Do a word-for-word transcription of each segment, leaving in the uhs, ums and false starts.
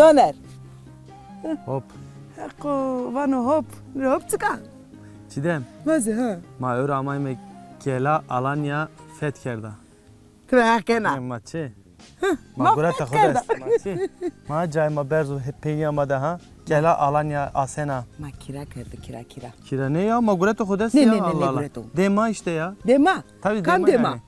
Soner. Hop. Heqo, vano hop. Hop çik a? Çiğdem. Vaze ha. Ma ewro amayme Kela Alanya feth kerda. Ti ve heq kena. Ma çi? Ma gureta xo dest. Ma çi? Ma cayê ma berz û he-, peynîya ma de ha. Kela Alanya asena. Ma kîra kerdi, kîra, kîra. Kîra ne ya? Ma gureta xo dest ya. Ne, ne, ne, Allah Allah. Dê ma îşte ya. Dê ma? Tabii dê ma. Kam dê ma?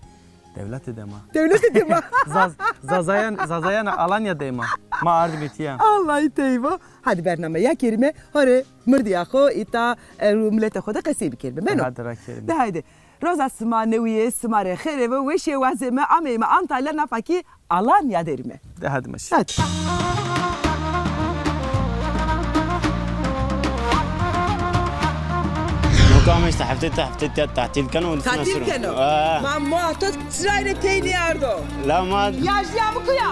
Dewlete dê ma. Dewlete dê ma. Zaz-, Zazayan, Zazayan Alanya dê ma. Ma ardîme tîya. Allahî teybo. Hadi bernameya kerîme, hore mirdiya xo, îta, e, ru miletê xo de qesey bikerîme. Beno. Hadi ra kerîme. De haydi. Roza sima newîye, sima rê xêrê ve weşê wazême, ameyme Antalya, nafa kî Alanya derîme. De hadi meşî. Hadi. No kam îşte heftê te heftê te tatîl keno. Tatîl keno. Ma, ma to çirayê rê teynî ardo. La ma. Yajnîya mi kuya?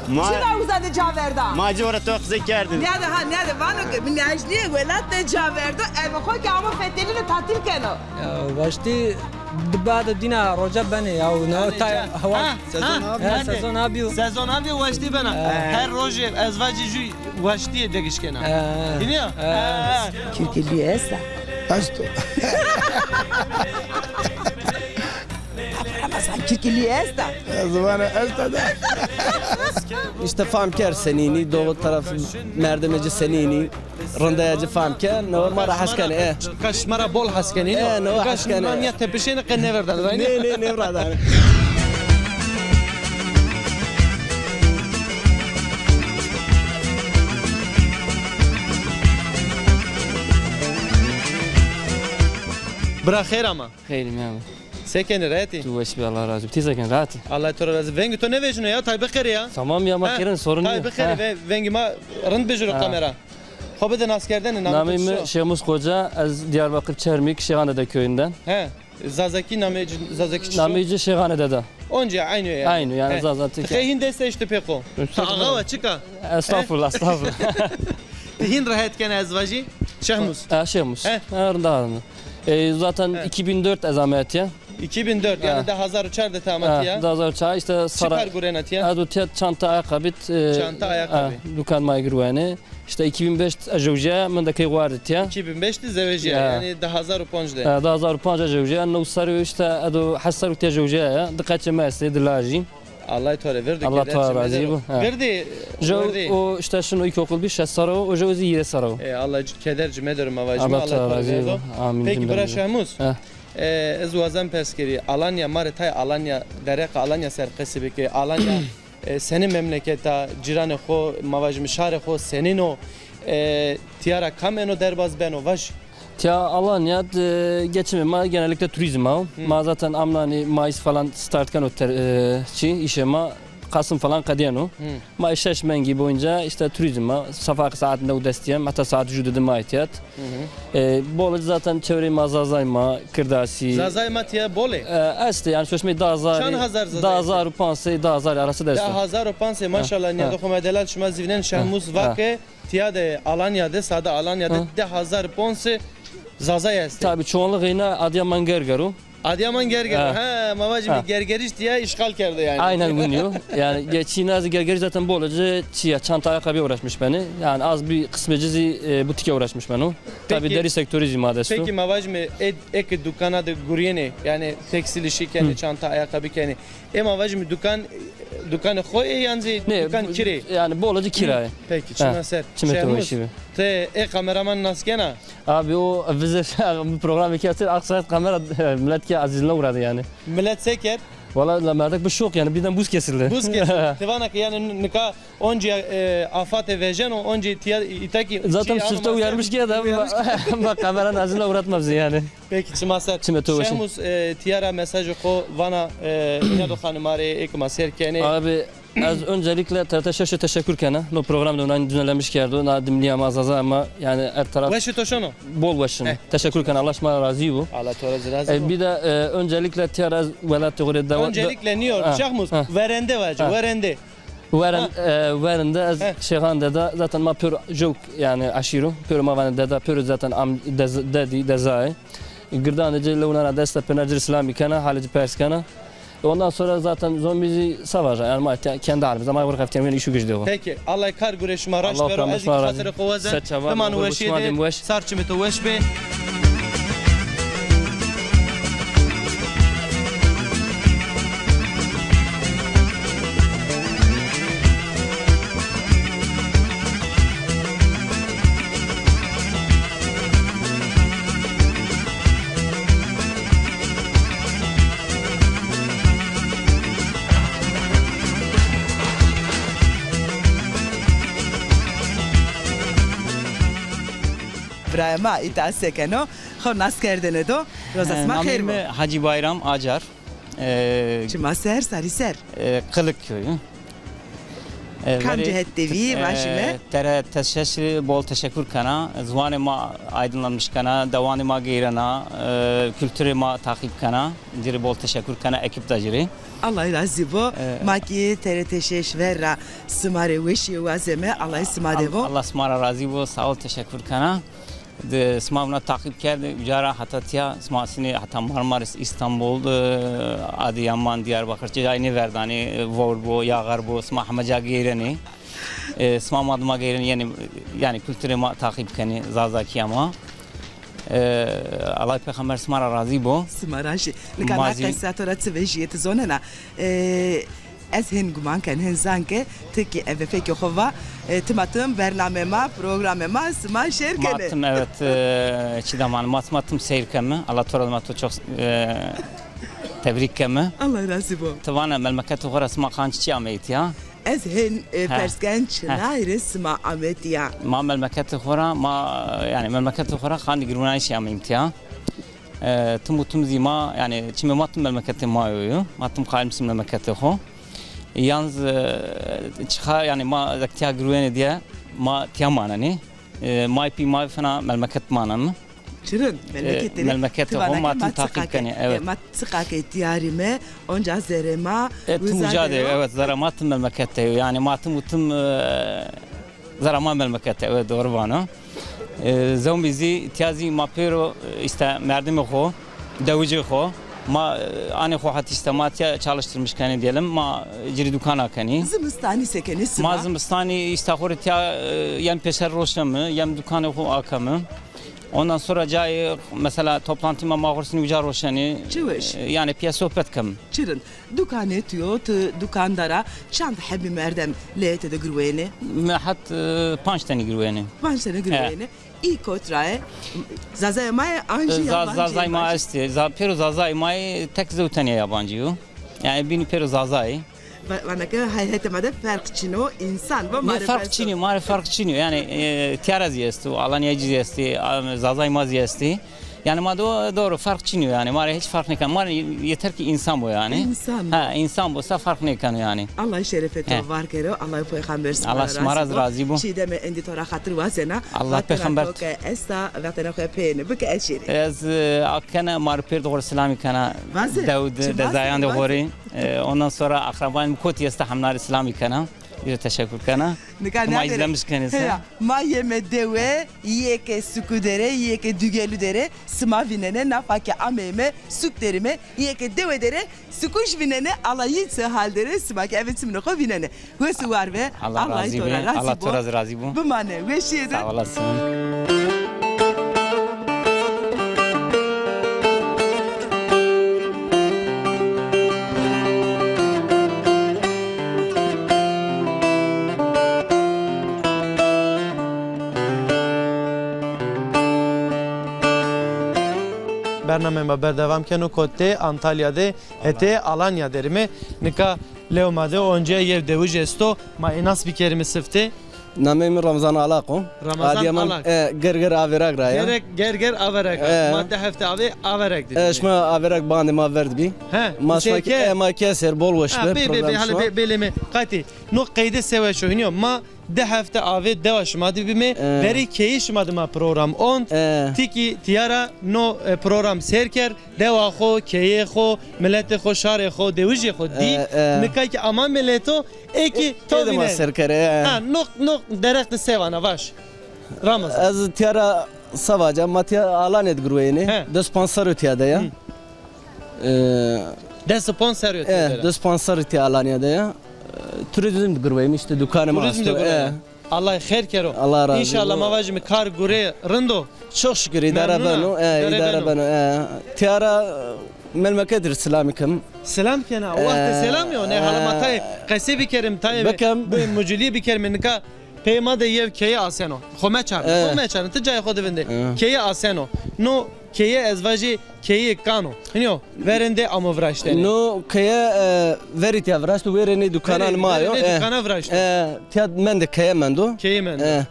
Ma. Çira uza de ca verda? Ma ci ora to qisey kerdin. Nîyade ha, nîyade vano ke mi yajnîye welat de ca verdo, eve xo ke amo fetelîno, tatîl keno. Ya, waştî di bade dîna roja benê ya, no ta hewa. Ha, sezon abi. Ha, sezon abi. Sezon abi waştî bena. Her roje ez vacî jû waştîye degiş kena. Dînî ya? Kîrkilî esta. Esto. Ramazan kîrkilî esta. Ziwane esta de. Îşte fam ker senînî, doğu taraf merdimê ci senînî. Rindaya ci fam ke, no ma ra hes kenê, e. Ka şima ra bol hes kenê, no? E, no, hes kenê. Ma nîya tepişêne qe nêverdanê, raynî? Nê, nê, nêverdanê. Bira xeyr ama. Xeyr, merhaba. Se kenî, rehet î? Tu weş bî, Allah razî bo. Ti se kenî, rehet î? Allah to ra razî. Vengê to nêvejîno ya, tay biqerê ya. Tamam ya, ma qerîn, sorun nîyo. Tay biqerê, ve-, vengê ma rind bijiro kamera. Xo bide naskerdene, namê to çi yo? Namê mi Şêxmûs Xoca, ez Diyarbakır Çermik, Şêxanede köyünden. He. Zazakî namê ci, Zazakî çi yo? Namê ci Şêxanede da. Onca aynı yani. Aynı yani, Zaza Tirkî. Ti qey hîn dest eşti pêxo. Ti axa wa çik a? Estağfurullah, estağfurullah. Ti hîn rehet kena ez vajî? Şêxmûs. Ha, Şêxmûs. He. Ha, rinda, rinda. E, zaten iki bin dört ez ame tîya. İki bin dört, yani di hazar û çar de ti ame tîya. Di hazar û çar, işte sara. Çi kar gurena tîya? Ez o tîya çanta, ayakkabı, e, çanta, ayakkabı. Ha, dukan ma girwene. İşte iki bin beş ez jewjîya, min de key wardî tîya. İki bin beş de zewejîya, yani di hazar û panc de. Ha, di hazar û panc ez jewjîya, new serrî işte ez o heşt serrî tîya jewjîya ya. Di qeçê mi estê, di lajî. Allah to rê virdî, Allah to razî bo. Virdî, virdî. O işte şino ilkokul bî, şeş serrî o, o jew zî hîrê serrî o. E, Allah keder ci medero, ma vajîme, Allah to razî bo. Amîn. Peki bira Şêxmûs. E, ez wazan pers kerî, Alanya, ma rê tay Alanya, dereqa Alanya ser qesî bikê. Alanya, e, senî memleket a, cîranê xo, ma vajîme şarê xo senîn o, e, tîya ra kam eno derbaz beno, vaj. Tîya Alanya, e, geçimê ma genellikle turizm a. Ma zaten amnanî Mayıs falan start keno ter-, e, çi, îşê ma. Kasım falan qedîyeno. Ma şeş mengî boyunca işte turizm a. Safa saet new dest tîya, heta saet jû de ma tîya. E, bol zaten çevreyê ma Zazay ma, Kirdasî. Zazay ma tîya bol ê? E, estê yani, şoşmey di hazar, çand hazar Zazay? Di hazar û panc sey, di hazar arası da estê. Di hazar û panc sey, maşallah, nîyade xo ma delal şima zîvnen Şêxmûs vake, tîya de Alanya de, sade Alanya de di hazar û panc sey Zazay estê. Tabii, çoğunluk yine Adıyaman Gerger o. Adıyaman Gerger. Ha. Ha, ma vajîme Gergerij tîya işgal kerdo yani. Aynen, winî yo. Yani geçî na zî Gergerij zaten bolece çi ya, çanta ayakkabıya uğraşmış benî. Yani az bir kısmı ci zî, e, butike uğraşmış beno. Tabii deri sektörü zî ma dest o. Peki ma vajîme e, eke dukana de gurîyenê, yani tekstil işi kenê, çanta ayakkabı kenê. E ma vajîme dukan, dukanê xo ê yan zî dukan kirê? Yani bolece kira yê. Peki, çima ser. Çimê to weşî be. Ti ê kameraman nas kena? Abi o vizir bu programı kesin, aksayet kamera millet ki azizine uğradı yani. Millet se kerd? Valla la merdek bir şok yani, birden buz kesildi. Buz kesildi. Ti vana ki yani nika onca, e, afate vejeno, onca tîya, îta ki zaten sifte uyarmış ki adam. Bak, kameranın azizine uğratma bizi yani. Peki, çima ser. Çimê to weşî. Şêxmûs, e, tîya ra mesajê xo vana, e, nîyado xanima rê, ê ke ma seyr kenê. Abi, ez öncelikle T R T Şeş teşekkür kena. No program de onayın düzenlemiş kerdo. Na dimlîya ma, Zaza ma, yani her taraf. Weşê to şono? Bol weşin. Teşekkür kena. Allah şima razî bo. Allah to razî bo. E, bir de, e, öncelikle tîya ra ez welatê xo rê dewa. Öncelikle nîyo, Şêxmûs, verende vace, verende. Weren, e, werinde ez Şêxanede da zaten ma pêro jewk yani aşîr o. Pêro ma vanê deda, pêro zaten am, dez-, dedî, dezayê. Girdanê ci lewna ra dest de pêna ci rê silamî kena, halê ci pers kena. Ondan sonra zaten zombi zî savaşa, yanî ma te-, kendi halimizde, ma bir hafta yemin işi gücü de o. Peki, Allah kar gure şima raşt bero, ez ki xatirê xo wazen, biman weşîye de, sar çimê to weş be. Birayê ma îta sekeno, xo nas kerdene do, roza sima xêr bo. Namê mi Hacî Bayram Acar. E, çima ser, sarî ser? E, Qilik köyü. E, kamcî het de vî, e, vajîme? Tere teşekkür, bol teşekkür kena. Ziwanê ma aydınlanmış kena, dewanê ma geyrena, e, kulturê ma takip kena. Ci rê bol teşekkür kena, ekip da ci rê. Allah razî bo. E, ma kî T R T şeş ver ra sima rê weşîye wazeme. Allah sima de bo. Allah sima ra razî bo. Sağ ol, teşekkür kena. De sima vuna takip kerdê, uca ra heta tiya, sima sinê heta Marmaris, Îstanbul, e, Adıyaman, Diyarbakır, cayê nêverdanê, e, vor bo, yağar bo, sima heme ca geyrenê. E, sima ma dima geyrenê, yanî, yanî kulturê ma takip kenê, Zazakîya ma. E, Allah pêxember sima ra razî bo. Sima ra jî. Nika na qesa to ra çi vejîyê ti zonena? E, Ez hên guman ken, hên zan ke ti kî eve fekê xo va, e, tim a tim bername ma, programe ma sima şêr kenê. Ma tim, evet, e, çi daman, ma tim a tim seyr keme. Allah to ra ma to çok, e, tebrik keme. Allah razî bo. Ti vana melmeketê xo ra sima qanc çi ameyî tiya? Ez hên, e, pers ken çinay rê sima ame tiya. Ma melmeketê xo ra, ma, yanî melmeketê xo ra Xandî Girwinayîşî ameyîm tiya. E, tim û tim zî ma, yanî çimê ma tim melmeketê ma yo yo. Ma tim qayîl sim melmeketê xo. Yalnız, e, çixa, yanî ma zek tiya girwenê diye ma tiya manenê. E, may pî ma fena melmeket manenê. Çirin, e, melmeketê, melmeketê xo ma tim taqîb kenê. Evet. E, ma çiqa ke tiyarîme, onca zerê ma, e, tim uca de, evet, zerê ma tim melmeketê yo. Yanî ma tim û tim, e, zerê ma melmeketê, evet, doğru vano. E, zewmî zî, tiya zî ma pêro, e, îşte merdimê xo, dewicê xo, ma, e, anê xo hat îşte ma tiya çalıştırmış kenê diyelim, ma, e, ci rê dukan akenî. Zimistanî se kenê sima? Ma zimistanî îşte xo rê tiya, e, yem pêser roşemi, yem dukanê xo akemi. Ondan sonra cayê, mesela toplantî ma, ma xo rê sinî uca roşenî. Çi weş. E, yanî pîya sohbet kemi. Çirin. Dukanê tu yo, ti dukandar a, çand hebî merdem leyê tede girweyênê? Mi het, e, panc tenî girweyênê. Panc tenî girweyênê. Î kot ra yê? Zazayê ma yê an jî yabancî? Zazayê ma estê. Za-, pêro zazayê ma yê, tek zewtenîya yabancî yo. Yanî bînî pêro zazayê. Va-, vana ke hay-, hetê ma de ferq çin o, însan bo. Nê, ferq çin o, ma rê ferq çin o. Yanî, e, tiyara zî esto, Alanya zî estê, a, zazayê ma zî estê. Yanî ma do-, doğru, ferq çin o yanî. Ma rê hiç ferq nêkeno. Ma rê yeter ki însan bo yanî. Însan bo. Ha, însan bo, sa ferq nêkeno yanî. Allah şerefê to var kero, Allah peyxamber sima ra razî bo. Allah sima ra razî bo. Çîdeme, endî to ra xatir wazena. Allah peyxamber. Vatena to ke esta, vatena xo peyêne. Bike ez şêrî. Ez, e, akene, ma rê pêrdê xo rê selamî kena. Vaze. Dew de, dezayandê xo rê. E, ondan sonra akrabayê mi kotî esta, hemna rê selamî kena. Îro teşekkür kena. Nika ma îzlemiş kenê se. Ma yeme dewe, yê ke suku der ê, yê ke dugelu der ê, sima vînenê, nafa ke ameyme, suk derîme, yê ke dewe der ê, sukuş vînenê, ala yî çi hal der ê, sima ke eve çimnê xo vînenê. Wes û war be, Allah to ra razî bo. Allah to ra razî bo. Bimane, weşîye de. Sağ olasın. Bernameyê ma berdewam keno, kotê Antalya de, hetê Alanya derîme. Nika lew ma de onca yew dewij esto, ma ê nas bikerîme siftê. Nameyê mi Ramazan Alak o. Ramazan Alak. E, Gerger Averag ra ya. Gerek, Gerger Averag ra. E. Ma di hefte avê Averag dibîme. E, şima Averag bandê ma ver dibî. He, ma şima ki, e, ma ki ser bol weş be program şima. Bê, bê, bê, bê, lê mi qatî. No qeyde se weş o, hînî yo. Ma di hefte avê dewa şima dibîme. E. Verî keyî şima de ma program ont. E. Ti kî tîya ra no, e, program sêr ker. Dewa xo, keyê xo, miletê xo, şarê xo, dewijê xo dî. E, e. Nika kî ama mileto, ê kî to vînenê. Ser kere, e. Ha, no, no derheq de se vana, vaj. Ramazan. Ez tîya ra se vaca, ma tîya Alanya de girweyêne. He. Des panc serr o tîya de ya. Hı. E, Des û ponc serrî yo e, têde ra? Des û ponc serrî tîya Alanya de ya. E, turizm girweyim, îşte dukanê ma esto. Turizm de girweyim. E. Allah xêr kero. Allah razî bo. Înşallah ma vajîme kar gurê rind o. Çok şükür îdare beno. E, îdare beno. E, tîya ra, e, memleket rê selamî kem. Selam kena. Wextê selamî yo. Ne hala ma tayê qesey bikerîme, tayê bi mucilîye bikerîme. Nika peyê ma de yew keye aseno. Xo meçarne, xo meçarne. Ti cayê xo de vinde. Keye aseno. No keye ez vajî keyê kan o. Hînî o, verên de amo viraştene. No keye, e, verî tîya viraşto, wêrê nê dukanan ma yo. Verê nê dukana viraşto. E, tîya mende, keye mendo. Keye mendo. E,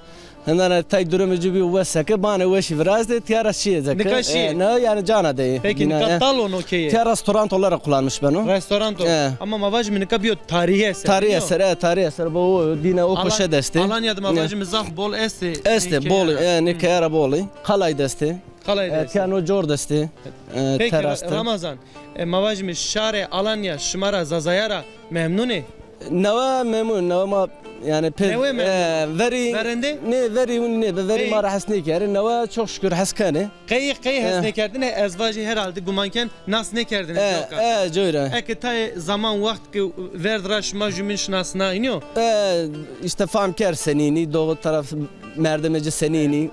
hindana tay durumê ci bîyo wes seke, banê weşî viraştê, tîya ra şîyê zeke. Nika şîyê. E, ne, yanî cana de yê. Peki, nika tal o no keye? Tîya restoran olarak kullanmış beno. Restoran o. E. Ama ma vajîme nika bîyo tarîhî eser. Tarîhî eser, e, tarîhî eser. Bu o, dîne o koşe de estê. Alanya de ma vajîme zaf bol estê. Estê, bol, e, nê keye ra bol ê. Qalay de estê. Qalay de estê. E, tîya no cor de estê. E, teras de. Peki, Ramazan, e, ma vajîme şarê Alanya şima ra, Zazaya ra memnun ê? Newe memnun, newe ma, yanî pê, newe memnun. E, verî, verên de? Nê, verî hûn nê, bi verî ma ra hes nêkerê. Newe çok şükür hes kenê. Qey, qey hes nêkerdêne, ez vajî herhalde guman ken nas nêkerdêne. E, coka. E, coy ra. Eke tayê zaman wext ke verd ra şima jumîn şinasna, hînî yo? E, îşte fam kerd senînî, doğu taraf merdimê ci senînî.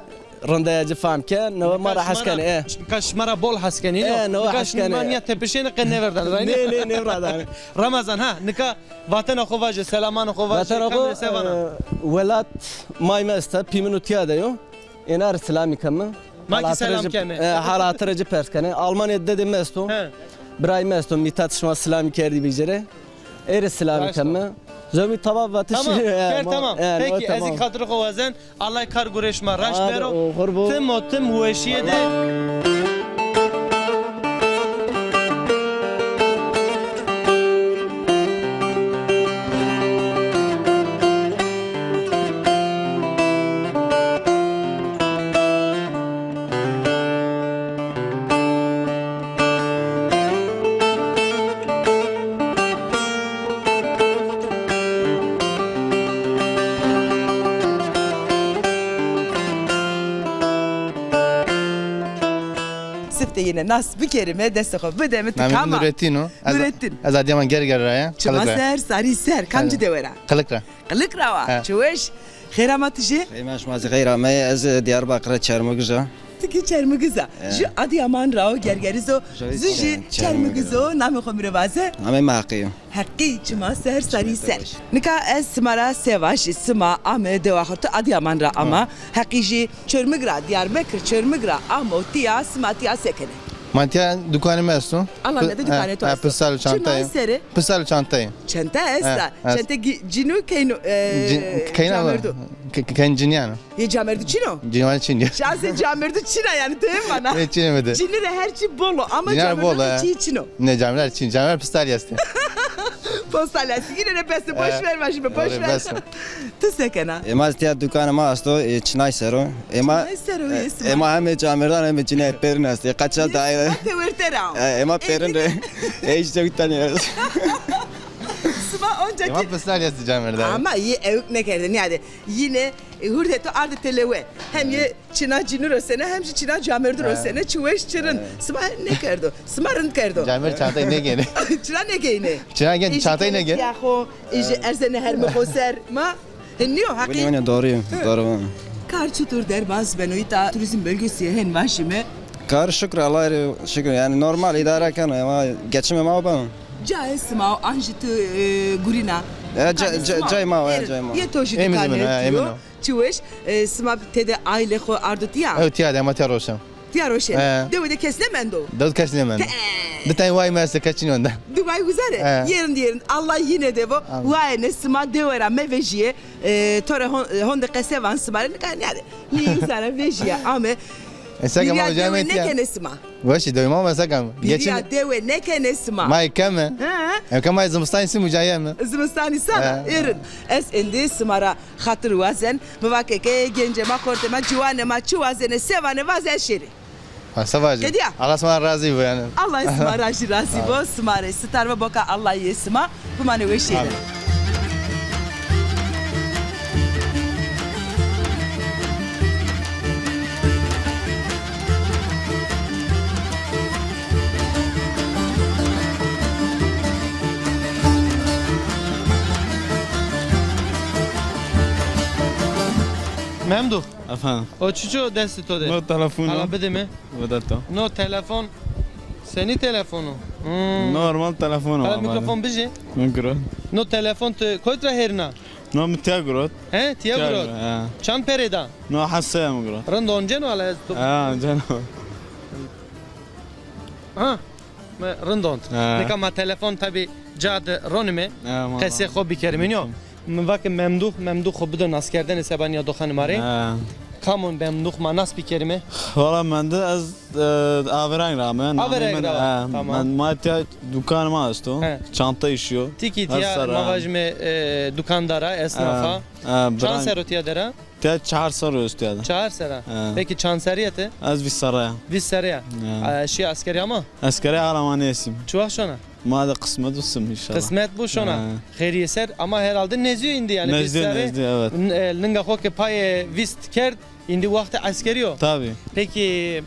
Rindeya ci fam ke, newe ma ra hes kenê, e. Nika şima ra bol hes kenê, nîyo? E, newe hes kenê. Nika şima nîya tepişêne qe nêverdanê ra, nîyo? Nê, nê, nêverdanê. Ramazan, ha, nika vatena xo vaje, selamana xo vaje, kamî rê se vana? Vatena xo, e, welat may mi esta, pî min o tîya de yo. Êna rê selamî keme. Ma kî selam keme. E, hala hatire ci pers kenê. Almanya de dedê mi esto. He. Biray mi esto, Mîtat şima selamî kerdî bicêre. Ê rê selamî keme. Zomî tamam vatişî. Tamam, e, tamam. Peki, ez kî xatirê xo wazen. Allah kar gurê şima raşt bero. Tim o tim weşîye de. Siftê yine nas bikerîme, destê xo bideme, ti kam a? Namê mi Nurettin o. Nurettin. Ez Adıyaman Gerger ra ya. Çima ser, sarî ser. Kamcî dewe ra? Qilik ra. Qilik ra wa. Çi weş. Xêr ama ti jî? Xêr ma, şima zî xêr ameyê. Ez Diyarbakir ra, Çermugij ra. Ti kî Çermugij a. Ju Adıyaman ra o, Gergeriz o. Zu jî Çermugij o. Namê xo mi rê vaze. Namê mi Heqî yo. Heqî, çima ser, sarî ser. Nika ez sima ra se vajî, sima ame dewa xo, ti Adıyaman ra ama. Heqî jî Çermug ra, Diyarbekir Çermug ra amo tîya, sima tîya se kenê? Ma tîya dukanê mi esto. Alanya de dukanê to esto. Pistal û çantayê. Çi nayê serê? Pistal û çantayê. Çanta esta. Çantê cinî keyn o, e, camêrdû. Keyn cinîyan o. Yê camêrdû çin o? Cinîyan çin o. Şazê camêrdû çin a yanî, teyê vana. Nê, çin mi de. Cinî rê her çî bol o ama camêrdû rê çî çin o. Nê, camêrd çin, camêrd pistalî estê. Postalî estê. Yine de bes ê, boş ver, vajîme, boş ver. Ti se kena? Ê ma tîya dukanê ma esto, e, çinay ser o. Ê ma, çinay ser o, e, ê ma hemê camêrdan hemê cinîyan pêrin estê. Qeçel de aye. Tewerte ra. E, ê ma pêrin rê. E, işte bir tane. Sima onca kî. Ê ma pistalî estê camêrdan. Ama yê ewk nêkerdê, nîyade. Yine, e, hurdê to ardê telewe. Hem yê çina cinî rosêne, hem jî çina camêrdû rosêne, çi weş, çi rind. Sima nêkerdo. Sima rind kerdo. Camêrd çantayî nêgênê. Çina nêgênê? Çina gên çantayî nêgên. Ya xo, ê jî erzenê hermê xo ser. Ma, hin nîyo, heqî? Winî, winî, doğru, doğru. Kar çitur, derbaz beno, îta turizm bölgesi hen vajîme. Kar şükür, Allah şükür, yani normal idare keno, ama geçimê ma beno. Cayê sima o, an jî ti, e, gurîna? E, ca-, ca-, cayê ma o, e, cayê ma o. Yê to jî dukanê to yo. Çi weş, e, sima tede aîlê xo ardo tîya? Ew tîya de, ema tîya roşen. Tîya roşen. E. Dewe de kes nêmendo? Dewe de kes nêmendo. Di tane wayê mi estê, kes çin o wende. Di way uza rê? E. Yê rind, yê rind. Allah yine de vo. Amin. Wayêne sima dewe ra mevejîyê. E, to rê hon-, honde qese van sima rê. Nika nîyade. Nî uza ra vejîya, ame. E, seke ma dewe nêkenê sima? Weşî, dewe ma, ma seke ma? Bîrîya dewe nêkenê sima? Ma yê keme. He. Em ke ma yê zimistanî sîm uca yeme. Zimistanî sana, êrin. Ez êndî sima ra xatir wazen. Mi va ke ke gencê ma, xortê ma, ciwanê ma çi wazenê, se vanê, vaze, ez şêrî. Ha, se vajî. Qedîya. Allah sima razî bo yanî. Allah sima ra jî razî bo. Sima rê sitar be, boka Allah yê sima. Bimanê weşîye de. Amin. Memduh. Efendim? O çiço destê to de? No telefon o. Hala bide mi. Bide to. No telefon. Senî telefon o? Hmm. Normal telefon o. Hala mikrofon bijê. Mikrofon. No telefon tu kotî ra hêrna? No mi tiya girot. He, tiya girot. He. Çand perê da? No hesaya mi girot. Rind onceno hala ez to. Ha, onceno. Ha. Mi rind ont. He. Nika ma telefon tabî ca de ronîme. He, ma qesê xo bikerîme, nîyo? Mi va ke Memduh, Memduh xo bido naskerdene seba nîya doxanê ma rê. He. Kam o Memduh, ma nas bikerîme? Valla Memduh ez, e, Avereng ra me. Avereng ra. He, tamam. Ma tiya dukan ma esto. He. Çanta îşîyo. Ti kî tiya ma vajîme, e, dukandar a, esnaf a. He, he. Çand serr o tiya der a? Te çar serr o esto ya de. Çar serr a? He. Peki çand serrî ya ti? Ez vîst serr a ya. Vîst serrî ya. He. E, şî eskerî ama? Eskerî ara ma nêsîm. Çi wext şona? Ma de qismet bo sim înşallah. Qismet bo şona. He. Xeyrîye ser ama herhalde nezdî yo îndî yanî. Nezdî yo, nezdî, evet. N-, e, linga xo ke payê vîst kerd, îndî wextê eskerî yo. Tabî. Peki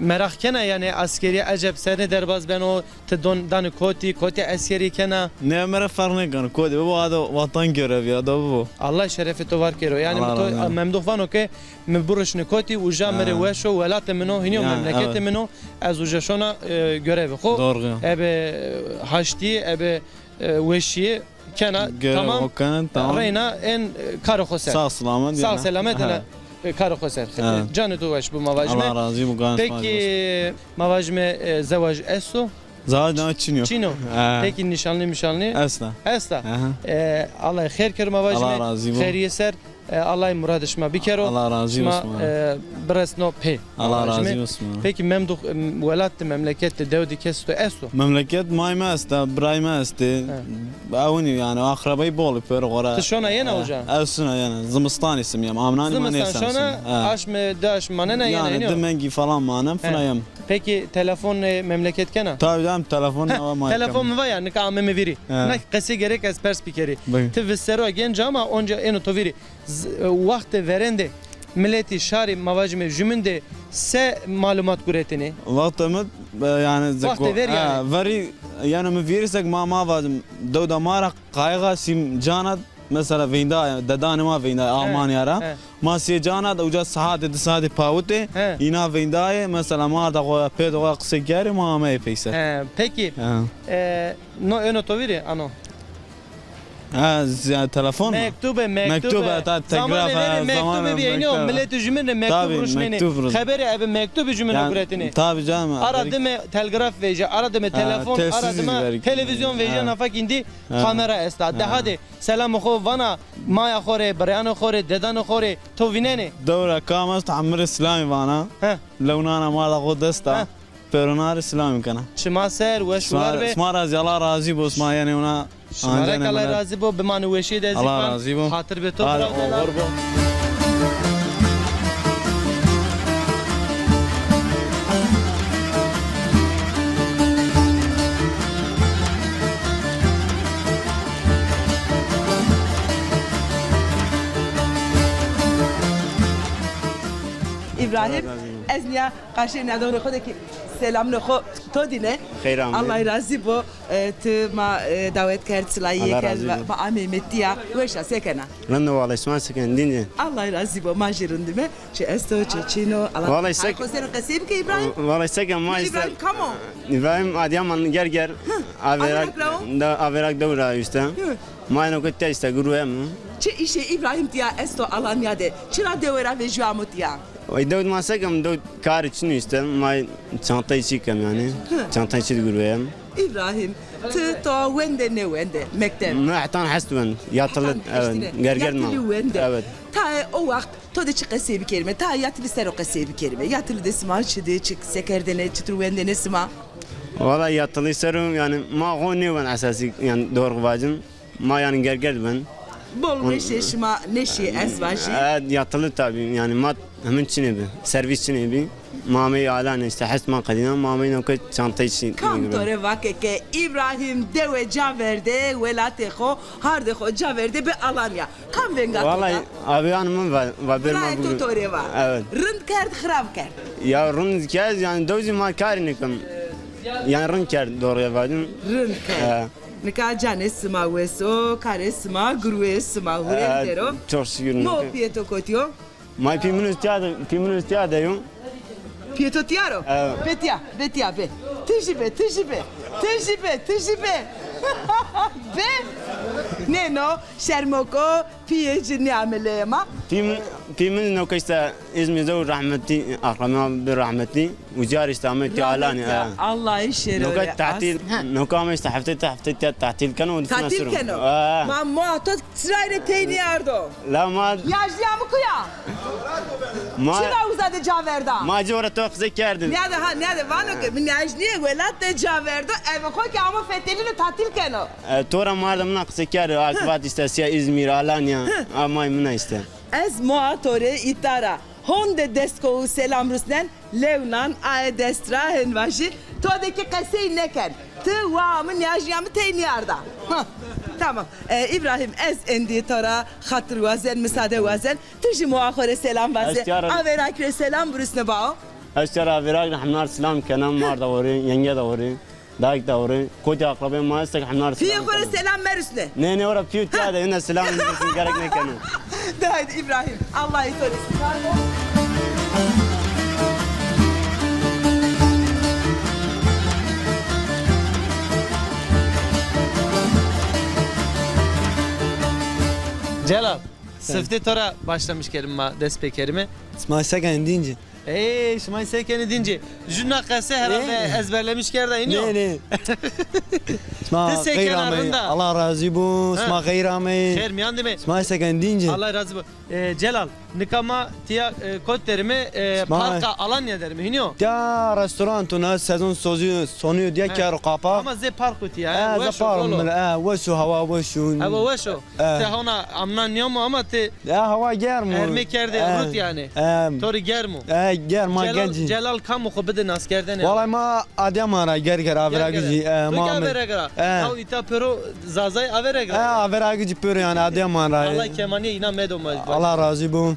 meraq kena yanî eskerîye eceb senê derbaz beno, ti don, danê kotî, kotî eskerî kena? Ne, mi rê ferq nêkeno. Kotî bibo, a de watan görevî ya de bibo. Allah şerefê to var kero. Yanî Allah razî bo. Memduh vano ke mi biruşne kotî, uca mi rê weş o, welatê min o, hînî yo memleketê min o. Ez uca şona, e, görevê xo. Doğru. Ebe haştî, ebe, e, weşîye kena, tamam. Reyna en, e, karê xo ser. Sağ selamet. Sağ selamet ena, e, karê xo ser. He. Canê to weş bo ma vajîme. Allah razî bo, gan sağ olsun. Peki ma vajîme, e, zewaj esto? Zewaj ne, çin yo. Çin o. He. Peki nîşanlî mişanlî? Esta. Esta. Aha. E, Allah xêr kero ma vajîme. Allah razî bo. Xeyrîye ser. E, Allah muradê şima bikero. Allah razî bo sima. Şima, e, biresno pê. Allah razî bo sima. Peki Memduh, e, welat de, memleket de, dew de kes to esto? Memleket may mi esta, biray mi estê. He. Ewnî yanî, akrabayî bol pêro xora. Ti şona yena uca? Ez şona yena. Zimistanî simîyem, amnanî ma nêsem. Zimistan şona, aşme, di aşme manena yena. Yanî di mengî falan manem, fina yem. Peki telefon, e, memleket kena? Tabî canım, telefon ne var ma. Telefon mi va ya, nika ameme vîrî. He. Na qesê gerek ez pers bikerî. Ti vîst serr o genc ama onca êno to vîrî. Z-, e, wextê verên de miletî şarî, ma vajîme jumîn de se malumat guretêne? Wextê mi, e, yanî, wextê verî yanî. Verî yanî mi vîrî sek ma, ma vajim, dewda ma ra qayîxa sîm cana, mesela veyndayê, dedanê ma veyndayê Almanya ra. He. Ma sê cana de uca saetê, di saetê pawitê, îna veyndayê, mesela ma arda xo ya, pêdo xo ya qisey kerê, ma ameyê peyser. He, peki. He. E, no êno to vîrî, ano? Ha, z-, yanî telefon mu? Mektube, mektube. Mektube, ta telgraf, zamanê verê mektube bîyêne, miletî jumîn rê mektub ruşnêne. Xeberê ebe mektubî jumîn rê guretêne. Tabî canım. Ara dime telgraf vejîya, ara dime telefon, ara dime televîzyon vejîya, nafa kî îndî kamera esta. De hadê selamê xo vana maya xo rê, bireyanê xo rê, dedanê xo rê, to vînenê? Dewra kam est, heme rê selamî vana. He. Lewnana ma arda xo dest a. He. Pêrona rê selamî kena. Çima ser, weş û war be. Sima ra zî Allah razî bo, sima yenê wina. Şima ra kî Allah razî bo, bimanê weşîye de zî. Allah razî bo. Xatir be to, bira. Oxir bo. Îbrahîm, ez nîya Qarşê nîyadoxê xo de kî selamê xo to dîne. Xeyr amê. Allah razî bo. E, ti ma, e, dawet kerd, silayîye kerd, ma ameyme tîya. Weş a, se kena? Rind o wele, şima se kenê, dîn de? Allah razî bo, ma jî rind îme. Çi esto, çi çin o? Allah. Wele se... Xo ser o qesey bike Îbrahîm. Wele se ken, ma îşte... Îbrahîm kam o? Îbrahîm Adıyaman Gerger. Averag ra o? Da, Averag dew ra îşte. Ma êno ke tîya îşte, girwe mi. Çi îşê Îbrahîm tîya esto Alanya de? Çira dewe ra vejîyo amo tîya? Vay, dew de ma se kem, dew de karê çin o îşte. Ma çantayê çî kem yanî. Hı. Çantayê çî de girweyem. Îbrahîm, ti to wende nêwende, mekteb? Mi heta hest wend. Yatılı, evet. Gerger ma. Yatılı wende. Evet. Tayê o wext to de çi qesey bikerîme? Tayê yatılı ser o qesey bikerîme. Yatılı de sima çi de, çi se kerdêne, çitur wendêne sima? Valla yatılı ser o, yanî ma xo nêwend esasî, yanî doğru vacim. Ma yanî Gerger de ben. Bol weşê şima nêşî ez vajî. E, yatılı tabî, yanî ma hemin çinê bi, servîs çinê bi. Ma ameyî Alanî, îşte hest ma qedîna, ma ameyî no ke çantayê çî. Kam to rê vake ke Îbrahîm dewe ca verde, welatê xo, hardê xo ca verde bi Alanya? Kam venga to da? Vallahi abiyan min va, va bir ma... Birayê to to rê va. Evet. Rind kerd, xirab kerd? Ya rind kerd, yanî dew zî ma karî nêkem. Yanî rind kerd, doğruya vacim. Rind kerd. He. Nika canê sima wes o, karê sima, girweyê sima hurêndero. Çok şükür. Ma û pîyê to kotî yo? Ma pî min tiya de, pî min tiya de yo. Pîyê to tîya ro? Evet. Be tîya, be tîya, be. Ti jî be, ti jî be. Ti jî be, ti jî be. Be. Nê no, şermoko, pîyê ci nêamê leyê ma. Pî min, pî min no ke îşte Îzmîr de û rehmetî, akrama bi rehmetî. Ucar îşte ame tîya Alanî. Rahmet ya. Allahî şêro. No ke tatil, no ke ame îşte heftê te heftê te tatil keno. Tatil keno. Ma moa to çira rê tey nêardo. La ma. Nîyajnîya mi kuya? Ma. Çira uza de ca verda? Ma ci ora to qisey kerdin. Nîyade ha, nîyade vano ke mi nîyajnîyê welat de ca verdo, eve xo ke amo fetelîno tatil keno. E, to ra ma arda mina qisey kerd, akibat îşte sîya Îzmîr, Alanya, amay mina îşte. Ez moa to rê îta ra honde dest ko û selam rusnen, lew nan aye dest ra hen vajî, to de kî qesey nêken. Ti waa mi nîyajnîya mi tey nîyarda. Hah, tamam. E, Îbrahîm, ez endî to ra xatir wazen, misade wazen. Ti jî moa xo rê selam vaze. Avêrak rê selam birusne bao. Ez tîya ra avêrak rê hemnar selam kena, mar da orê, yenge da orê. Dayik da orê, kotî akrabê ma estek hemnar selam. Pîyê xo rê selam merusne. Nê, nê, ora pîyo tîya de, yine selam merusne, gerek nêkeno. De haydi Îbrahîm, Allahî to rê. Celal, siftê to ra başlamış kerim ma, dest pê kerime. Sima seken dîncî. Ey, şima se kenî dîncî? Ju na qese herhalde ezberlemiş kerda, înî yo? Nê, nê. Sima xeyr amey. Allah razî bo, sima xeyr amey. Xeyr mîyan de me. Sima se kenî dîncî? Allah razî bo. E, Celal, nika ma tîya, e, kot derime, e, parka Alanya derime, hînî yo? Tîya restoranto na sezon sozî, sonî yo, tîya kero qapa. Ama zê parko tîya, e, weş o, bol o. E, weş o, hawa weş o. Hawa weş o. E. Ti hona amnan nîyamo ama ti. Ya, hawa germ o. Ermê kerdê rut yanî. E. To rê germ o. E, germ a, gencî. Celal kam o, xo bide naskerdene. Wallay ma Adıyaman ra, Gerger, Averagicî. E, ma Averag ra. E. Ya îta pêro Zazay Averag ra. E, Averagicî pêro yanî, Adıyaman ra. Allah kemanîye îna medo ma. Allah razî bo.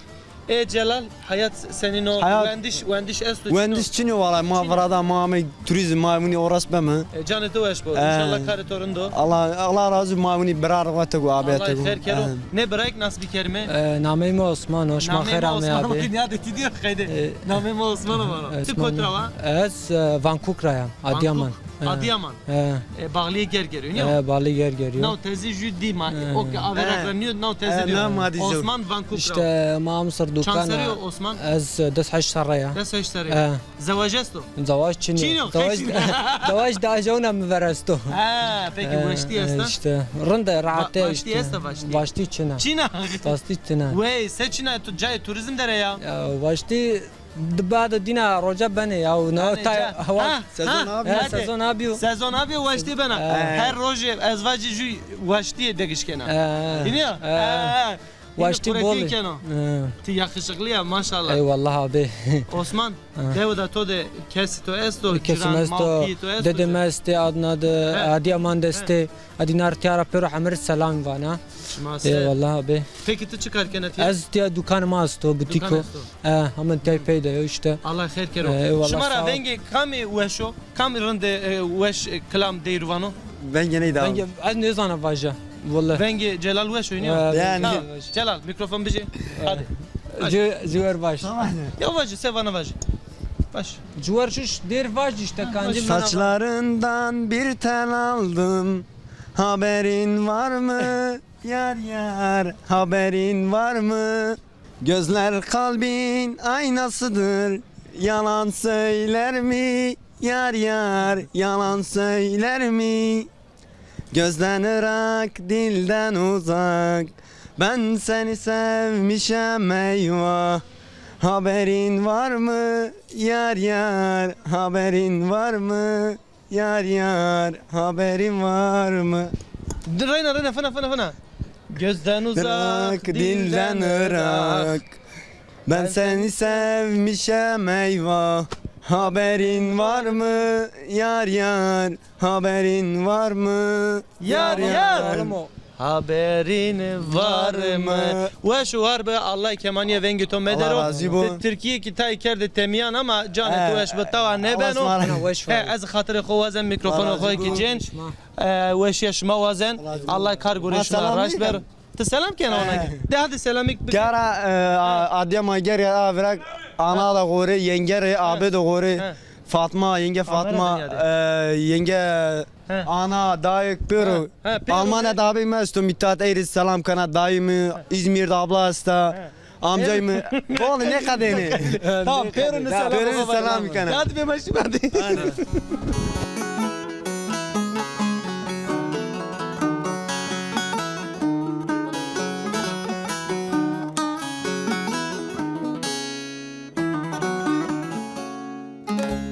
E Celal, hayat senîn o? Hayat. Wendiş, wendiş esto, çin o? Wendiş çin o wallay, ma virada ma amey turizm, ma winî oras beme. E, canê to weş bo. E. Înşallah karê to rind o. Allah, Allah razî bo, ma winî bira rixwetek û abetêk o. Allah xêr kero. E. Nê birayêk nas bikerime? E, nameyê mi Osman o, şima xêr amey abi. Nameyê mi Osman o, nîyade ti dîyo qeyde. E, nameyê mi Osman o vano. Ti kot ra wa? Ez, e, Vankuk ra ya, Adıyaman. Vankuk. E. Adıyaman. He. E, Bağlıya Gerger o, nîyo? He, Bağlıya Gerger o. Naw tezî jü dî ma, o ke Averag ra nîyo, naw tezî dîyo. Osman Vankuk ra. Îşte ma amsir dukan. Çand serrî yo Osman? Ez, e, des heşt serre ya. Des heşt serre. He. Zewaj esto? Zewaj çin o. Çin o, zewaj, zewaj da jewna mi ver esto. Ha, peki, weştî esta? Îşte, rind e, rahat e îşte. Vaştî esta, vaştî? Vaştî çin a. Çin a? Vaştî çin a. Wey, se çin a, tu cayê turizm der a ya? Ya, vaştî Di bade dîna roja benê ya, no tay hewa. Sezon abî. He, sezon abî yo. Sezon abî yo, weştî bena. He. Her rojê ez vacî jü weştîye degiş kena. He. Hînî ya? He. He. Weştî bol keno. He. Ti yakışıklı ya, maşallah. Eyvallah abi. Osman, dewe da to de kesî to esto, ciran, mawkî to esto? Dedem estê, Adna de, Adiyaman de estê. Edî nar tîya ra pêro hemir selam vana. Şima ser. Eyvallah abi. Peki ti çi kar kena tîya? Ez tîya dukanê ma esto, butîko. Dukan esto. E, hemen tey pey de yo îşte. Allah xêr kero. E, eyvallah, sağ ol. Şima ra vengê kamî weş o? Kamî rinde, e, weş, e, kilam deyr vano? Vengê ney da. Vengê, ez nêzana vaja. Vallahi. Vengê Celal weş o, nîyo? E, yanî. Tamam. Celal, mikrofon bijê. Hadi. Hadi. Ci-, ciwer baş. Ya vajî, se vana vajî. Baş. Ciwer şuş dêr vajî îşte, kancî. Saçlarından bir tel aldım. Haberin var mı? Yar yar, haberin var mı? Gözler kalbin aynasıdır. Yalan söyler mi? Yar yar, yalan söyler mi? Gözden ırak, dilden uzak. Ben seni sevmişem eyvah. Haberin var mı? Yar yar, haberin var mı? Yar yar, haberin var mı? Dur, reyna, reyna, fina, fina, fina. Gözden uzak, dilden ırak. Ben seni sevmişem eyvah. Haberin var mı? Yar yar, haberin var mı? Yar yar. Haberin var mı? Weş û war bi, Allah kemanîye vengê to medero. Allah razî bo. Ti tirkîye kî tay kerde temîyan ama canê to weş bi, tawa nêbeno. He, ez xatirê xo wazen, mîkrofonê xo kî cên. E, weşîya şima wazen. Allah kar gurê şima raşt ber. Ti selam kena ona ki. De hadi selamik bike. Kara, e, a-, Adıyaman ger ya, a, virak, ana da gore, yenge re, abe de gore. He. Fatma, yenge Fatma, e, yenge, ana, dayı, pêro. He, he, pêro. Almanya da abi mi esto, Mithat Eyri selam kena, dayı mı, İzmir'de abla esta. He. Amcayı mı? Oğlum ne kadeni? Tamam, pêro ni selam. Pêro ni selam kena. Hadi be başım hadi. Aynen.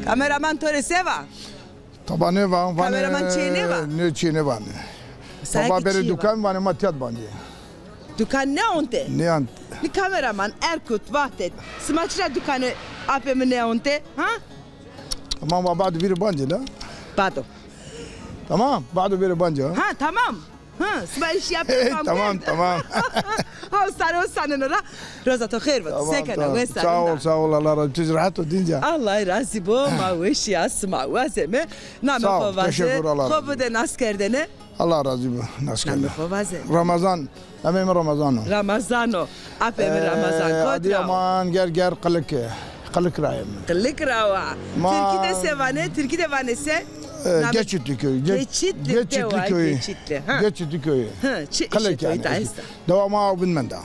Kameraman to rê se va? Taba nêva, vanê. Kameraman çiyê nêva? Nê, çiyê nêvanê. Taba berê dukan vanê ma tîya de bandê. Dukan nêonte? Nêonte. Ni kameraman Erkut, Vahdet, sima çira dukanê apê mi nêonte? Ha? Tamam, va bado bêrê bancê la. Bado. Tamam, bado bêrê bancê ha. Ha, tamam. Ha, sima îşî ya pê. Tamam, tamam. Ha, sare o saneno ra. Roza to xêr bo. Tamam, se kena, tamam. Wes a, sağ ol, sağ ol, Allah razı olsun. Rehat o dînca. Allah razî bo, ma weşîya sima wazeme. Namê xo vaze, xo bide nas kerdene. Allah razî bo, nas kerdene. Namê xo vaze. Ramazan, namê mi Ramazan o. Ramazan o. Apê mi Ramazan, kotî ra o? Adıyaman, Gerger, Qilik. Qilik ra yeme. Qilik ra wa. Ma Tirkî de se vanê? Tirkî de vanê se? E, Geçitli köyü. Ge-, Geçitli de wa, Geçitli köyü. Geçitli köyü. Ha. Geçitli köyü. Hı, çi îşê to îta esta? Dewa ma aw bin menda.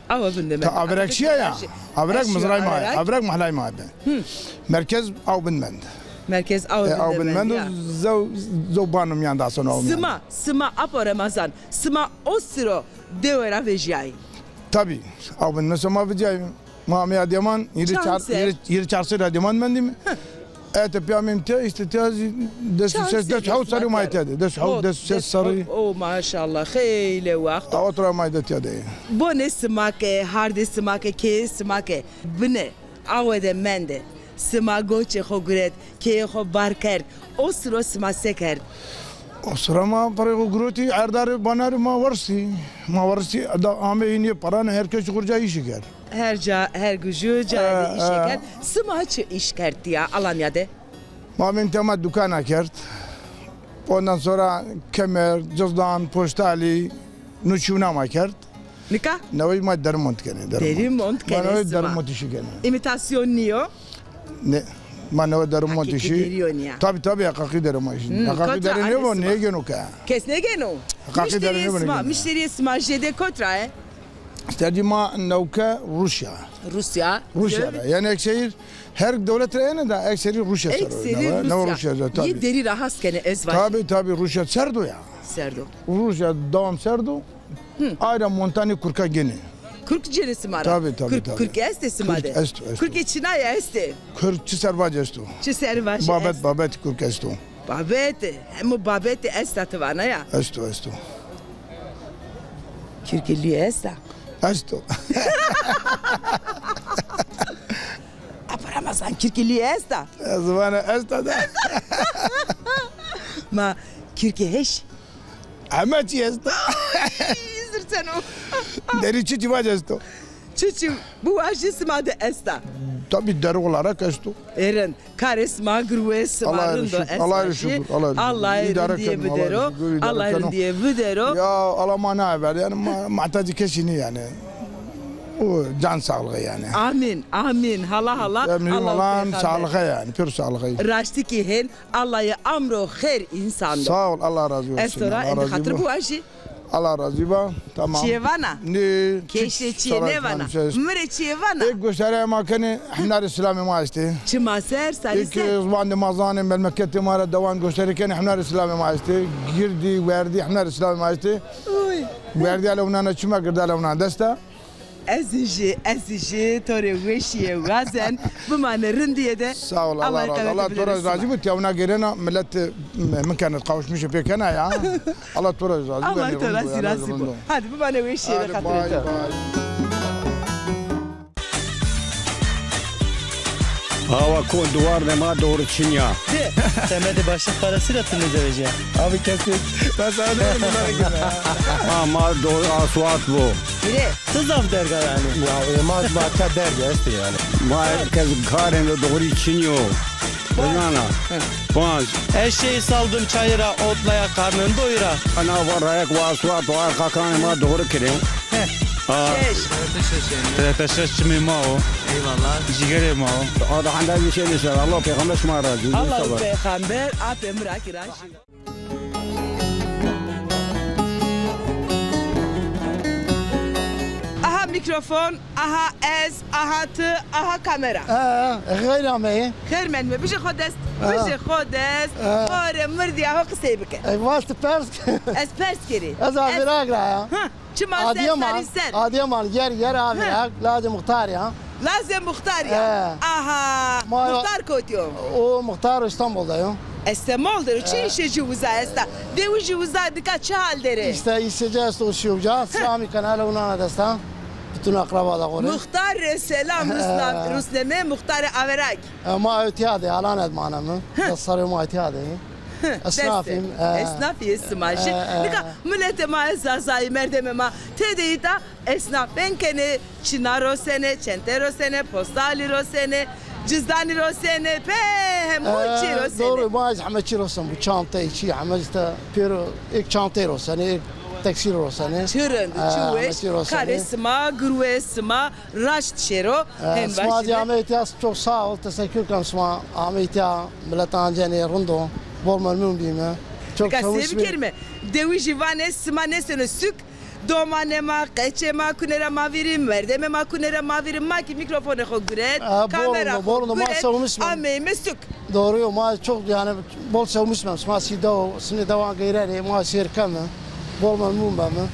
Aw bin de menda. Averek şiya ya. Averek mizray ma. Averek mahlay ma de. Hı. Merkez aw bin mend. Merkez aw bin de mend ya. Zew, zew bano miyan da son aw bin mend. Sima, sima apo Remezan. Sima o siro dewe ra vejîyayî? Tabi. Aw bin mend sima vejîyayî. Ma amey Adıyaman, yirmi çar, yirmi çar serrî Adıyaman mendîme. Ete pîya ameyme tîya, îşte tîya zî des û şeş, des û hewt serrî ma tîya de. Des û hewt, des û şeş serrî. O, maşallah, xeylê wext o. Awet ra ma de tîya de. Bonê sima ke, hardê sima ke, keyê sima ke bine awe de mende, sima goçê xo guret, keyê xo bar kerd, o siro sima se kerd? O siro ma perê xo gurotî, erdarê banerê ma werstî. Ma werstî, da amey hînî paran, her kes xo ca îşî kerd. Her ca, her guju cayê de îşe kerd. Sima çi îş kerd tîya Alanya de? Ma vîn tema dukana kerd. Ondan sonra kemer, cizdan, poştalî, nu çîwna ma kerd. Nika? Newey ma derimont kenê, derimont. Derimont kenê sima. Ma newey derimont îşî kenê. Îmîtasyon nîyo? Ne. Ma newe derimont îşî. Heqîqî derî yo nîya? Tabi, tabi, heqîqî derî ma îşî. Hmm, heqîqî derî nêbo, nêgêno ke. Kes nêgêno? Heqîqî derî nêbo, nêgêno. Muşterîyê sima, muşterîyê sima jêde kot ra e? Muşterî ma newke Rusya. Rusya. Rusya ra. Yanî ekserî her dewlet ra yene da ekserî Rusya ser o. Ekserî Rusya. Newe Rusya ser, tabi. Yê derî ra has kenê ez vajî. Tabi, tabi, Rusya serd o ya. Serd o. Rusya dewam serd o. Ayra montanî kurka gênê. Kurk cênê sima ra? Tabi, tabi, tabi. Kurk estê sima de? Kurk esto, esto. Kurkê çinayê estê? Kurk çi ser vacî esto. Çi ser vacî est? Babet, babet kurk esto. Babet, hemo babetî esta ti vana ya? Esto, esto. Kurkê lûye esta? Esto. Apo Remezan, kurkê lûye esta? Ez vana esta da. Ma kurkê heş? Heme çî esto. Ay, zirseno. Derî çi çî vac esto. Çi çî biwajî sima de esta? Tabi, derî olarak esto. Ê rind. Karê sima girwê sima rind o, ez vajî. Allah'a şükür, Allah'a şükür. Allah rindîye bidero. Allah rindîye bidero. Ya Allah ma nêverd. Yanî ma, muhtacê kesî nî yanî. O can sağlığı yanî. Amîn, amîn. Hala hala. Ya, mühim olan sağlığı yanî. Pür sağlığı. Raştî kî hên. Allahî amro xêr însan do. Sağ ol, Allah razı olsun. Ez to ra êndî xatir biwajî. Allah razî ba. Tamam. Çiyê vana? Nê. Keşê çiyê nêvana. Mi rê çiyê vana? Ê goştarê ma kenê, hemnarê silamê ma estê. Çima ser, sarî ser. Ê ke ziwanê ma zanê, memleketê ma ra dewan goştarê kenê, hemnarê silamê ma estê. Girdî, werdî, hemnarê silamê ma estê. Oy. Werdî ale winana çima, girdî ale winana dest a. Ez jî, ez jî to rê weşîye wazen. Bimane rindîye de. Sağ ol, Allah razı olsun. Allah to ra razî bo. Tîya wina gêrena, millet, e, min kena, kavuşmuşê pê kena ya. Allah to ra razî bo. Allah to ra zî razî bo. Hadi bimane weşîye de, xatirê to. Awa kon duwarnê ma doğru çinya. De, semedê başlık parası ra ti nêzewejîya? Abi kesin. Ben sana diyorum bunları gibi ya. Ha, ma doğru aswat bu. Bire. Ti zaf derg a yanî. Ya, e, ma, ma ta derg estê yanî. Ma herkes karêndo doğru çinyo. Binana. Hı. Panc. Ez şey saldım çayıra, otlaya karnın doyura. Ana va rayek wa suat wa kakanê ma doğru kirê. Hı. Aa. Beş. T R T şeş çimê ma o. Eyvallah. Cigerê ma o. Ada handa bir şey deser. Allah peygamber şima razı. Allah peygamber apê mi ra ki raşî. Aha mikrofon, aha ez, aha ti, aha kamera. Ee, xeyr ameyî. Xeyr mendime. Bijê xo dest, ee, bijê xo dest. Ee. Ore mirdîya ho qisey bike. E, vas ti pers. Ez pers kerî. Ez avirak ra ya. Hı. Çima ser, Adıyaman, sarî ser. Adıyaman, yer yer avirak, lazê muxtar ya. Lazê muxtar ya. He. Aha, muxtar kotî yo? O muxtar İstanbul'da yo. Estemol der o. Çi işê ci uza esta? Dewijî uza dika çi hal der ê? İşte işê ci esto şî uca, selamî kena hele unana desta. Bütün akraba da gore. Muxtar rê selam rusna-, rusneme, muxtarê Averak. E, ma ewtîya de, Alan ed maneme. Des serrê ma ewtîya de. Esnafîm. Esnafî sima jî. Nika miletê ma Zazayî, merdemê ma tede îta esnaf ben kenê, çina rosenê, çente rosenê, postalî rosenê, cizdanî rosenê, pê hemû çî rosenê. Doğru, ma ez heme çî rosen, bu çantey çî, heme işte pêro, ek çantey rosenê, ek teksîl rosenê. Çi rind, çi weş, karê sima, girwê sima raşt şêro. Hên sima zî ameyî tîya, çok sağ ol, teşekkür ken sima ameyî tîya. Milet ancenê rind o, bol memnun bîme. Çok sevinç. Nika se bikerîme? Dewijî vanê sima nêseno suk, domanê ma, qeçê ma kune ra ma vîrî, merdemê ma kune ra ma vîrî, ma kî mîkrofonê xo guret, kamera xo guret, ameyîme suk. Doğru yo, ma çok yani bol sevinç mem. Sima sî dew, sinê dewan geyrerê, ma sêr keme. Bol memnun beme.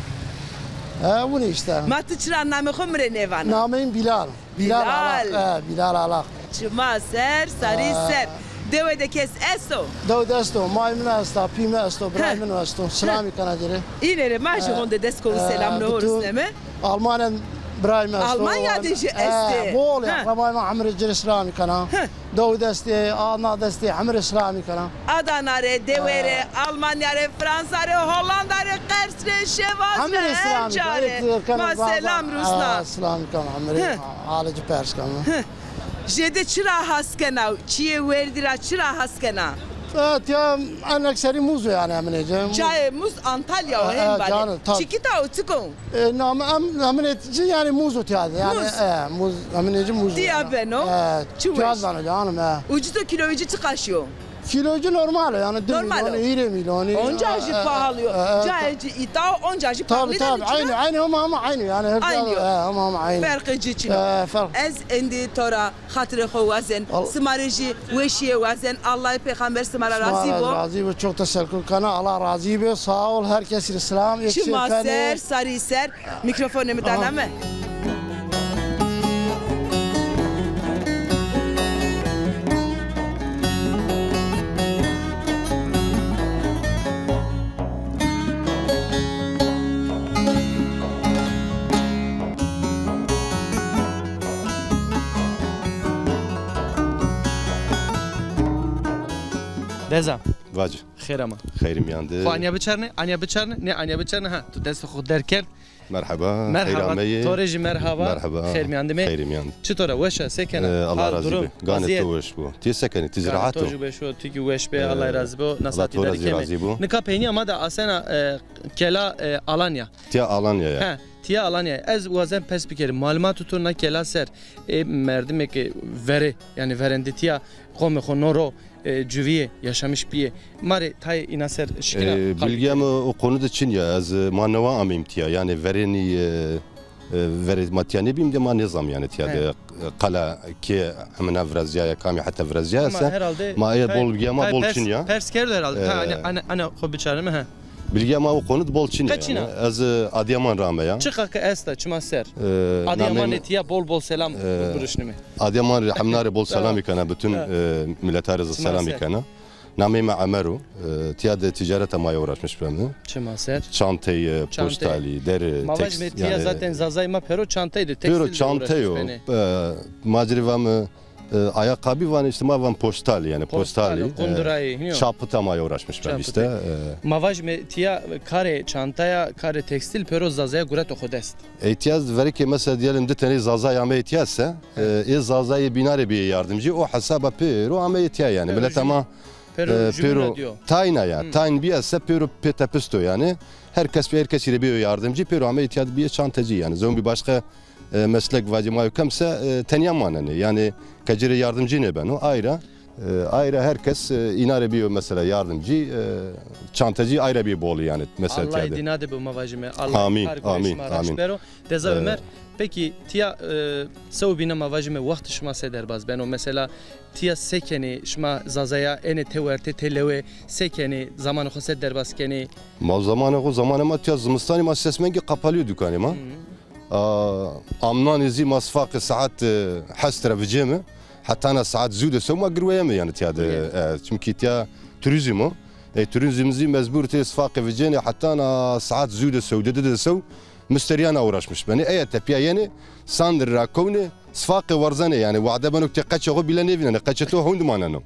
E, winî işte. Ma ti çira namê xo mi rê nêvana? Nameyim Bilal. Bilal Alak. He, Bilal Alak. Çima ser, sarî ser. Dewe de kes esto? Dewe de esto. May min esta, pî mi esto, birayê min esto. Selamî kena ci rê. Îne rê ma jî honde dest kovu selamûne ho rusneme. Almanya birayê mi esto. Almanya de jî estê. Bol ya, akrabayê ma hemî rê ci rê selamî kena. Dewe de estê, ana de estê, hemî rê selamî kena. Adana rê, dewe rê, Almanya rê, Fransa rê, Hollanda rê, Qers rê, Şevaz rê, her ca rê ma selam rusna. Selam ken, emrê halê ci pers ken. Jêde çira has kena, çiyê werdî ra çira has kena? E, tiya en ekserî muz o yani, eminê ci. Cayê muz Antalya o, hên vanê. Çikita o, çik o? E, nam-, em-, eminê ci yani muz o tiya de. Yani, e, muz, eminê ci muz o. Tiya beno. Çi weş. Tiya beno canım, e. Ucuz o, kiloyê ci çiqa şîyo? Kiloyê ci normal o yani, di milyon, hîrê milyon. Onca jî pahalı yo. Cayê ci îta o, onca jî pahalı. Tabii, tabii. Aynı, aynı ama, ama aynı yani. Aynı yo. E, ama, ama aynı. Ferqê ci çin o. E, ferq. Ez endî to ra xatirê xo wazen. Sima rê jî weşîye wazen. Allah pêxember sima ra razî bo. Razî bo. Çok teşekkür kena. Allah razî bo. Sağ ol. Herkes selam. Çima ser, sarî ser. Mîkrofonê mi dana mi. Deza. Vac. Xêr ama. Xeyr mîyan de. Xo anya biçarne, anya biçarne, nê anya biçarne, ha, tu destê xo derg kerd. Merheba. Merheba. Xeyr ameyî. To rê jî merheba. Merheba. Xeyr mîyan de me. Xeyr mîyan de. Çitor a, weş a, se kena? Ee, Allah razî be. Ganê to weş bo. Ti se kenî? Ti zî rehet o? Ganê to jî weş o, ti kî weş be, Allah razî bo. Nasa ti derg keme. Nika peynîya ma de asena, e, kela, e, Alanya. Tiya Alanya ya. He, tiya Alanya ya. Ez wazen pers bikerî. Malumatê to na kela ser, e, merdimê ke verê, yanî verendîtîya qomê xo no ro, e, cuvîyê, yaşamış bîyê. Ma rê tayê îna ser şikîna. E, bilgîya mi o konu de çin ya. Ez, e, ma newa ameyîm tiya. Yanî verênî, e, e, verê ma tiya nêbîm de ma nêzam yanî tiya de, e, qela kê hemina virazîyaya, kamî heta virazîyaya se. Ma ê bol bilgîya ma bol çin ya. Pers kerdo herhalde. Ha, ana, ana, ana xo biçarime, ha. Bilgîya ma o konu de bol çin ya. Qe çin a? Yanî ez, e, Adıyaman ra ameya. Çiqa ke esta, çima ser. E, Adıyamanê tiya bol bol selam, e, biruşnime. Adıyaman rê, hemna rê bol selamî kena, bütün, e, mileta rê zî selamî kena. Nameyê mi Emer o. E, tiya de ticareta ma ya uğraşmış beme. Çima ser. Çantey, e, poştalî, deri, tekstil. Ma vajime tiya zaten Zazayê ma pêro çantey de, tekstil de uğraşmış benê. Pêro çantey o. E, ma ci rê vame, E, ayakkabı vanê, işte ma van postal, yani postalî, e, çapıta ma uğraşmış ben işte. E. Ma vajime tiya karê çantaya, karê tekstil pêro Zazaya gureto xo dest. Ê tiya verê ke mesela diyelim di tenê Zazay ameyê tiya se, e, ê Zazayê bîna rê bîyê yardımcı, o hesaba pêro ameyê tiya yani. Mileta ma, e, pêro tayna ya, tayn bîya se pêro pê tepisto yani. Her kes, her kesî rê bîyo yardımcı, pêro ameyê tiya bîyê çantecî yani. Zewin bir başka e, meslek vacî ma yo kem se, e, tenya manenê. Yani qe ci rê yardımcı nêbeno. Ayra, e, ayra her kes, e, îna rê bîyo mesela yardımcı, e, çantecî ayra bîyê bol yani mesela. Allah tîya de. Dîna de bo ma vajîme. Allah amîn, amîn, şima raşt bero. Deza Ömer, peki tiya, e, sewbîna ma vajîme wext şima se derbaz beno? Mesela tiya se kenê, şima Zazaya ênê têwertê têlewe se kenê, zamanê xo se derbaz kenê? Ma zamanê xo, zamanê ma tiya zimistanî ma ses mengî qapalîyo dukanê ma. A, amnanê zî ma sifaqê saet, e, hest ra vicême. Hetana saet zû de sew ma girweyeme yani tiya de. E, çimkî tiya turizm o. E, turizm zî mecbur tê sifaqê vicênê hetana saet zû de sew, didi de sew musterîyana uğraşmış benê. Eya tepîya yenê, sandrî ra kownê, sifaqê werzenê yani. Wade beno ke qeçê xo bîle nêvînenê, qeçê to hund maneno.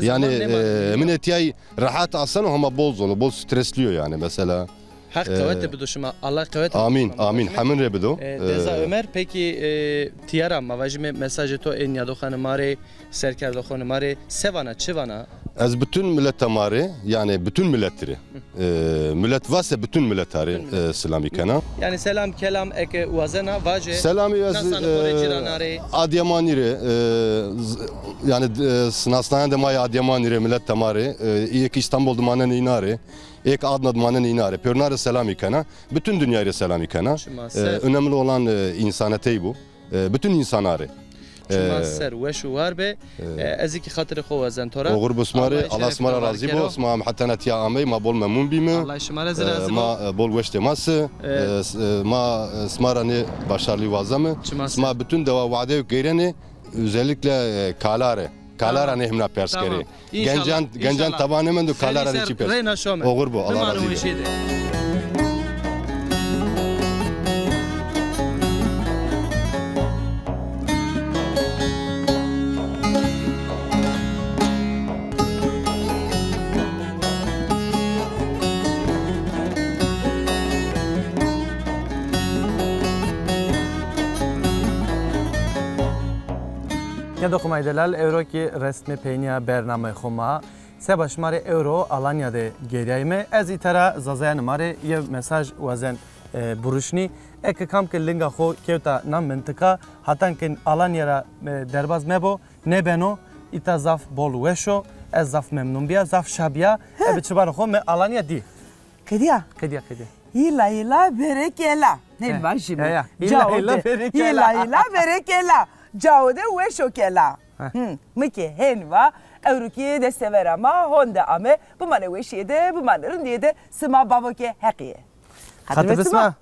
Yani, e, min ê tiyay rehat aseno hema bol zono, bol streslîyo yani mesela. Heq qewete bido şima. Allah qewete bido şima. Amîn, amîn. Hemin rê bido. E, Deza Ömer, peki, e, tiya ra ma vajîme mesajê to ê nîyadoxanê ma rê, serkerdoxanê ma rê se vana, çi vana? Ez bütün mileta ma rê, yani bütün millet rê, e, millet vase bütün mileta rê, e, selamî kena. Yani selam kelam eke wazena vaje. Selamî ez, nasanê xo rê, e, cîrana rê, Adyemanî rê, e, z-, yani, e, sinasnayandê ma yê Adyemanî rê, mileta ma rê, e, ê ke Îstanbul de manenê îna rê. Ê ke Adna de manenê îna rê, pêruna rê selamî kena. Bütün dünyayî rê selamî kena. Şima ser. E, önemli olan, e, insanetey bu. E, bütün insana rê. Şima ser weş û war be. E, ez kî xatirê xo wazen to ra. Oxir bo sima rê, Allah sima ra razî bo. Sima hetana tiya amey, ma bol memnun bîme. Allah şima ra zî razî bo. Ma, e, bol weştê ma si. E, s-, e, ma, e, sima ra nê başarlî wazeme. Sima bütün dewa wadeyo geyrenê, özellikle, e, kala rê. Kala ra nê himna pers kerê. Gencan, gencan taba nêmendo, kala ra rê çî pers. Oxir bo, Allah razî bo. Nîyadoxê ma yê delal, ewro kî resmê peynîya bernameyê xo ma. Seba şima rê ewro Alanya de gêrîyayîme. Ez îta ra zazayanê ma rê yew mesaj wazen, e, buruşnî. Eke kam ke linga xo kewta na mintiqa, hatan ke Alanya ra, e, derbaz mebo, nêbeno, îta zaf bol weş o, ez zaf memnun bîya, zaf şa bîya. Ebe çibanê xo mi Alanya dî. Qedîya? Qedîya, qedîya. Hîla hîla berekela. Hên vajîme. Hîla hîla berekela. Hîla hîla berekela. Cawo de weş o kela. Hı, mi ke hên va, ewro kî destevera ma honde ame, bimanê weşîye de, bimanê rindîye de, sima bavo ke Heqî yê. Xatir be sima.